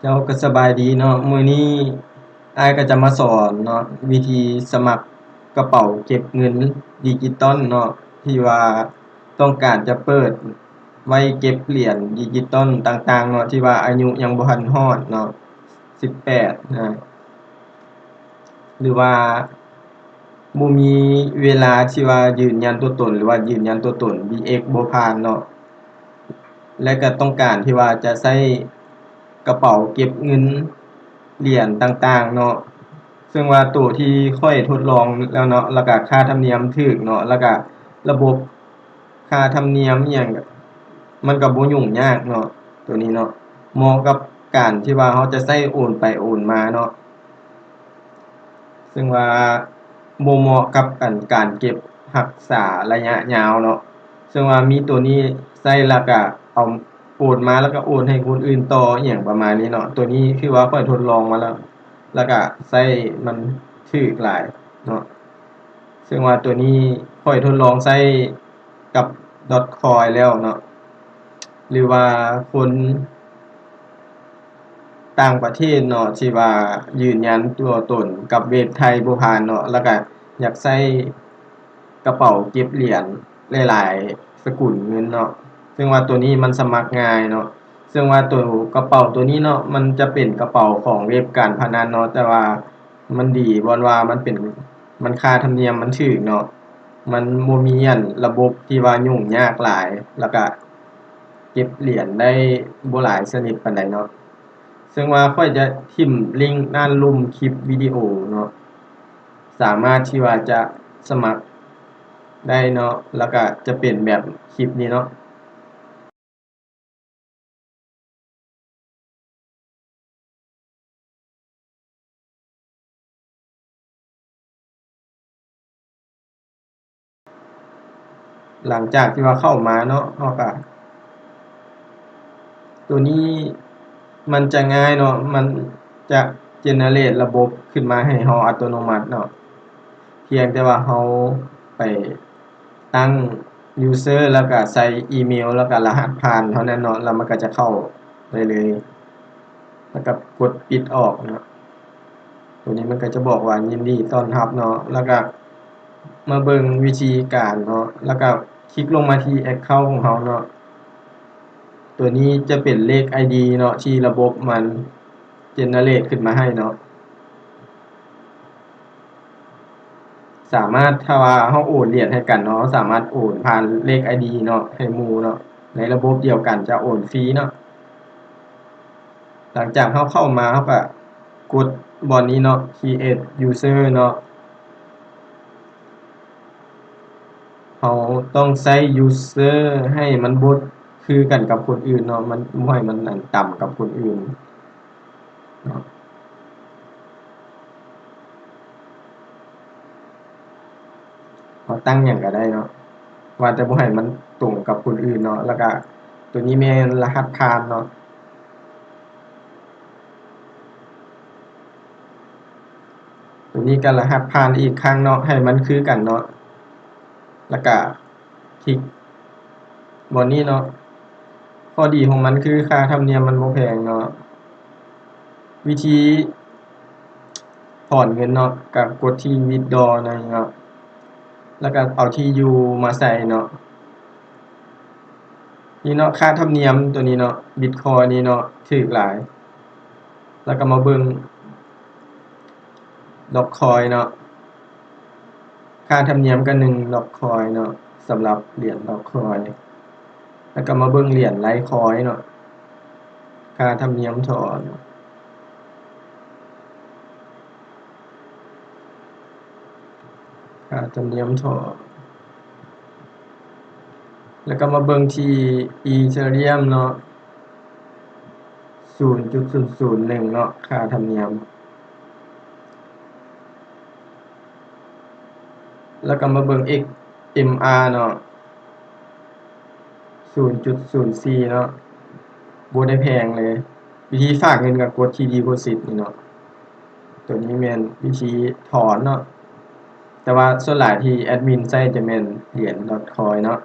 ເຈົ້າ ກໍສະບາຍດີເນາະ, ມື້ນີ້ອ້າຍກໍຈະມາສອນເນາະ ວິທີສະໝັກກະເປົາເກັບເງິນດິຈິຕອນເນາະ ທີ່ວ່າຕ້ອງການຈະເປີດໄວ້ເກັບຫຼຽນດິຈິຕອນຕ່າງໆເນາະ ທີ່ວ່າອາຍຸຍັງບໍ່ທັນຮອດເນາະ ສິບແປດນະ ຫຼືວ່າບໍ່ມີເວລາທີ່ວ່າຢືນຢັນຕົວຕົນ ຫຼືວ່າຢືນຢັນຕົວຕົນ ບີເອັກ ບໍ່ຜ່ານເນາະ. ແລະກໍຕ້ອງການທີ່ວ່າຈະໃຊ້ກະເປົາເກັບເງິນຫຼຽນຕ່າງໆເນາະ, ເຊິ່ງວ່າໂຕທີ່ຂ້ອຍທົດລອງແລ້ວເນາະ ແລ້ວກໍຄ່າທຳນຽມຖືກເນາະ, ແລ້ວກໍລະບົບຄ່າທຳນຽມອີ່ຫຍັງ ມັນກໍບໍ່ຫຍຸ້ງຍາກເນາະ ໂຕນີ້ເນາະ, ເໝາະກັບການທີ່ວ່າເຮົາຈະໃຊ້ໂອນໄປໂອນມາເນາະ. ເຊິ່ງວ່າບໍ່ເໝາະກັບອັນການເກັບຮັກສາໄລຍະຍາວເນາະ, ເຊິ່ງວ່າມີໂຕນີ້ໃຊ້ແລ້ວກະເອົາໂອນມາ ແລ້ວກະໂອນໃຫ້ຄົນອື່ນຕໍ່ອີ່ຫຍັງປະມານນີ້ເນາະ. ໂຕນີ້ຄືວ່າຂ້ອຍທົດລອງມາແລ້ວ ແລ້ວກະໃຊ້ມັນຖືກຫຼາຍເນາະ, ເຊິ່ງວ່າໂຕນີ້ຂ້ອຍທົດລອງໃຊ້ກັບ ດອດຄອຍ ແລ້ວເນາະ ຫຼືວ່າຄົນ ຕ່າງປະເທດເນາະ ທີ່ວ່າຢືນຢັນຕົວຕົນກັບເວັບໄທບໍ່ຜ່ານເນາະ ແລ້ວກະຢາກໃຊ້ກະເປົາເກັບຫຼຽນຫຼາຍໆສະກຸນເງິນເນາະ, ເຊິ່ງວ່າໂຕນີ້ມັນສະໝັກງ່າຍເນາະ, ເຊິ່ງວ່າໂຕກະເປົາໂຕນີ້ເນາະ ມັນຈະເປັນກະເປົາຂອງເວັບການພະນັນເນາະ, ແຕ່ວ່າມັນດີບ່ອນວ່າມັນເປັນ ມັນຄ່າທຳນຽມມັນຖືກເນາະ, ມັນບໍ່ມີອັນລະບົບທີ່ວ່າຫຍຸ້ງຍາກຫຼາຍ ແລ້ວກະ ເກັບຫຼຽນໄດ້ບໍ່ຫຼາຍຊະນິດປານໃດເນາະ, ເຊິ່ງວ່າຂ້ອຍຈະຖິ້ມລິ້ງດ້ານລຸ່ມຄລິບວິດີໂອເນາະ, ສາມາດທີ່ວ່າຈະສະໝັກໄດ້ເນາະ, ແລ້ວກະຈະເປັນແບບຄລິບນີ້ເນາະ. ຫຼັງຈາກທີ່ວ່າເຂົ້າມາເນາະ ເຮົາກະ ໂຕນີ້ມັນຈະງ່າຍເນາະ, ມັນຈະເຈເນີເຣດລະບົບຂຶ້ນມາໃຫ້ເຮົາອັດຕະໂນມັດເນາະ, ພຽງແຕ່ວ່າເຮົາໄປຕັ້ງຢູເຊີ ແລ້ວກະໃສ່ອີເມວ ແລ້ວກະລະຫັດຜ່ານເທົ່ານັ້ນເນາະ, ແລ້ວມັນກະຈະເຂົ້າໄດ້ເລີຍ. ແລ້ວກໍກົດປິດອອກເນາະ, ໂຕນີ້ມັນກໍຈະບອກວ່າຍິນດີຕ້ອນຮັບເນາະ, ແລ້ວກໍມາເບິ່ງວິທີການເນາະ, ແລ້ວກໍຄລິກລົງມາທີ່ແອັກເຄົາຂອງເຮົາເນາະ, ໂຕນີ້ຈະເປັນເລກໄອດີເນາະ ທີ່ລະບົບມັນເຈເນີເຣດຂຶ້ນມາໃຫ້ເນາະ. ສາມາດ ຖ້າວ່າເຮົາໂອນຫຼຽນໃຫ້ກັນເນາະ, ເຮົາສາມາດໂອນຜ່ານເລກໄອດີເນາະ ໃຫ້ໝູ່ເນາະ, ໃນລະບົບດຽວກັນຈະໂອນຟຣີເນາະ. ຫຼັງຈາກເຮົາເຂົ້າມາ ເຮົາກະກົດບ່ອນນີ້ເນາະ ຄຣີເອດຢູເຊີເນາະ, ເຮົາຕ້ອງໃຊ້ຢູເຊີໃຫ້ມັນບໍ່ຄືກັນກັບຄົນອື່ນເນາະ, ມັນ ບໍ່ໃຫ້ມັນ ອັນ ຕ່ຳກັບຄົນອື່ນເນາະ. ເຮົາຕັ້ງຫຍັງກໍໄດ້ເນາະ, ວ່າແຕ່ບໍ່ໃຫ້ມັນຕົງກັບຄົນອື່ນເນາະ. ແລ້ວກະໂຕນີ້ແມ່ນລະຫັດຜ່ານເນາະ, ໂຕນີ້ກໍລະຫັດຜ່ານອີກຄັ້ງເນາະ, ໃຫ້ມັນຄືກັນເນາະ. ແລ້ວກະ ຄລິກບ່ອນນີ້ເນາະ, ຂໍ້ດີຂອງມັນຄືຄ່າທຳນຽມມັນບໍ່ແພງເນາະ. ວິທີຖອນເງິນເນາະ, ກະກົດທີ່ວິດດຣໍນີ້ເນາະ, ແລ້ວກະເອົາທີ່ຢູ່ມາໃສ່ເນາະ. ນີ້ເນາະ, ຄ່າທຳນຽມໂຕນີ້ເນາະ, ບິດຄອຍນີ້ເນາະ, ຖືກຫຼາຍ. ແລ້ວກໍມາເບິ່ງດອກຄອຍເນາະ, ຄ່າທຳນຽມກໍໜຶ່ງດອກຄອຍເນາະ, ສຳລັບຫຼຽນດອກຄອຍ. ແລ້ວກໍມາເບິ່ງຫຼຽນໄລຄອຍເນາະ, ຄ່າທຳນຽມຖອນ. ຄ່າທຳນຽມຖອນ. ແລ້ວກໍມາເບິ່ງທີ່ອີເທີຣຽມເນາະ, ສູນຈຸດສູນສູນໜຶ່ງເນາະ, ຄ່າທຳນຽມ. ແລ້ວກໍມາເບິ່ງເອັກເອັມອາເນາະ, ສູນຈຸດສູນສີ່ເນາະ, ບໍ່ໄດ້ແພງເລີຍ. ວິທີຝາກເງິນກໍກົດທີ່ດີໂພຊິດນີ້ເນາະ. ໂຕນີ້ແມ່ນວິທີຖອນເນາະ, ແຕ່ວ່າສ່ວນຫຼາຍທີ່ແອດມິນໃຊ້ຈະແມ່ນຫຼຽນດອດຄອຍເນາະ,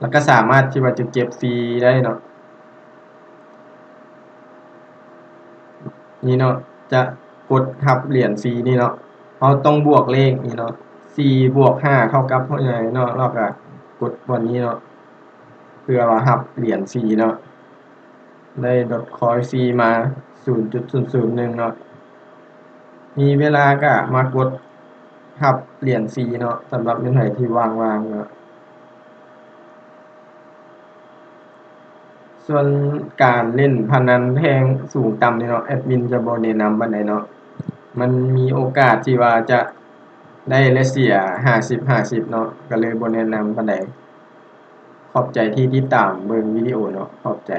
ແລ້ວກໍສາມາດທີ່ວ່າຈະເກັບຟຣີໄດ້ເນາະ. ນີ້ເນາະ ຈະກົດຮັບຫຼຽນຟຣີນີ້ເນາະ ເຮົາຕ້ອງບວກເລກນີ້ເນາະ ສີ່ບວກຫ້າເທົ່າກັບເທົ່າໃດເນາະ ເຮົາກະກົດບ່ອນນີ້ເນາະ ເພື່ອວ່າຮັບຫຼຽນຟຣີເນາະ ໄດ້ດອດຄອຍຟຣີມາ ສູນຈຸດສູນສູນໜຶ່ງເນາະ ມີເວລາກະມາກົດຮັບຫຼຽນຟຣີເນາະ ສຳລັບແມ່ນໃຜທີ່ວ່າງໆເນາະ. ສ່ວນການຫຼິ້ນພະນັນແຮງສູງຕ່ຳນີ້ເນາະ ແອດມິນຈະບໍ່ແນະນຳປານໃດເນາະ ມັນມີໂອກາດທີ່ວ່າຈະໄດ້ ແລະ ເສຍ ຫ້າສິບ ຫ້າສິບເນາະ ກະເລີຍບໍ່ແນະນຳປານໃດ. ຂອບໃຈທີ່ຕິດຕາມເບິ່ງວິດີໂອເນາະ ຂອບໃຈ.